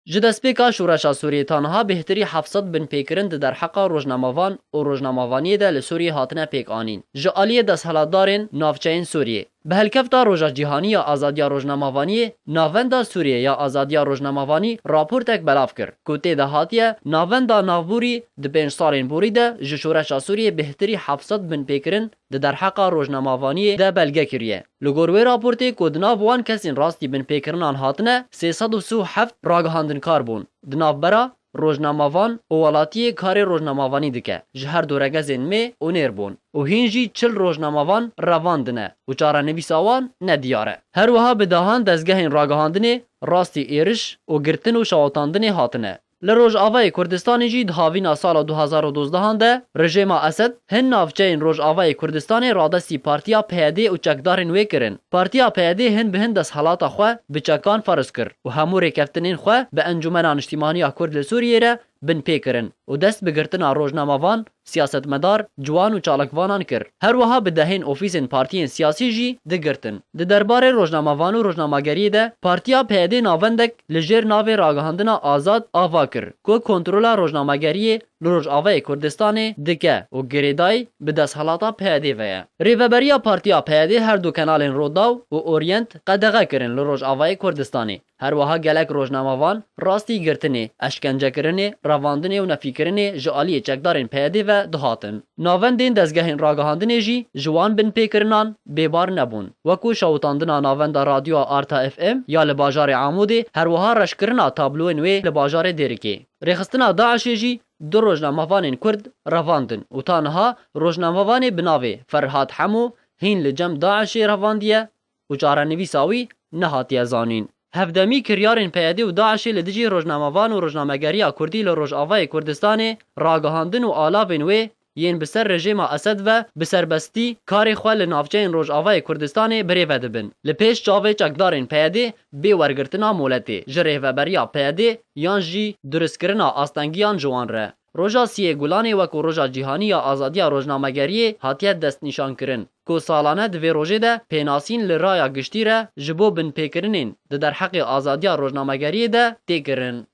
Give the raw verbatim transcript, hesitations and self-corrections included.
Ji destpêka şoreşa Sûriyê ta niha bêhtirî heft sed binpêkirin di derheqa rojnamevan û rojnamevaniyê de li Sûriyê hatine pêk anîn. Ji aliyê desthilatdarên navçeyên Sûriyê. Bi helkefta Roja Cîhanî ya Azadiya Rojnamevaniyê, Navenda Sûriyê ya Azadiya Rojnamevanî raportek belav kir, ku tê de hatiye Navenda Navborî di pênc salên borî de ji şoreşa Sûriyê bêhtirî heft sed binpêkirin di derheqa rojnamevaniyê de belge kiriye. Li gor wê raportê ku di nav wan kesên rastî binpêkirinan hatine, sê sed û sî û heft ragihandinkar bûn. Di navbera rojnamevan û welatiyê karê rojnamevanî dike, ji her du regezên mê û nêr bûn û hîn jî çil rojnamevan revandine û çarenivîsa wan nediyar e. Her wiha bi dehan dezgehên ragihandinê rastî êriş û girtin û şewitandinê hatine. Li Rojavayê Kurdistanê jî di havîna sala du hazar û dozdehan de rejêma Esed hin navçeyên Rojavayê Kurdistanê radestî Partiya P Y D û çekdarên wê kirin. Partiya P Y D hin bi hin desthilata xwe bi çekan ferz kir û hemû rêkeftinên xwe bi Encûmena Niştîmaniya Kurd li Sûriyê re binpê kirin û dest bi girtina rojnamevan, siyasetmedar, ciwan û çalakvanan kir. Her wiha bi dehên ofîsên partiyên siyasî jî digirtin. Di derbarê rojnamevan û rojnamegeriyê de Partiya P Y D navendek li jêr navê Ragihandina Azad ava kir, ku kontrola rojnamegeriyê li Rojavayê Kurdistanê dike û girêdayî bi desthilata P Y D ve ye. Rêveberiya Partiya P Y D her du kenalên Rodaw û Orient qedexe kirin li Rojavayê Kurdistanê. Her wiha gelek rojnamevan rastî girtinê, eşkencekirinê, revandinê û nefîkirinê ji aliyê çekdarên P Y D ve dihatin. Navendên dezgehên ragihandinê jî ji wan binpêkirinan bêbar nebûn. Wekû şewitandina navenda radyoya Arta F M ya li bajarê Amûdê, her wiha reşkirina tabloyên wê li bajarê Dêrikê. Rêxistina DAIŞê jî du rojnamevanên Kurd revandin û ta niha rojnamevanê bi navê Ferhat Hemo hîn li cem DAIŞê revandiye û çarenivîsa wî nehatiye zanîn. Hevdemî kiryarên P Y D û DAIŞê li dijî rojnamevan û rojnamegeriya Kurdî li Rojavayê Kurdistanê, ragihandin û alavên wê yên bi ser rejêma Esed ve bi serbestî karê xwe li navçeyên Rojavayê Kurdistanê birêve dibin. Li pêş çavê çekdarên P Y D bê wergirtina moletê ji rêveberiya P Y D yan jî durustkirina astengiyan ji wan re. Roja siyê Gulanê wekû Roja Cîhanî ya Azadiya Rojnamegeriyê hatiye destnîşankirin, ku salane di vê rojê de pênasîn li raya giştî re ji bo binpêkirinên di derheqê azadiya rojnamegeriyê de tê kirin.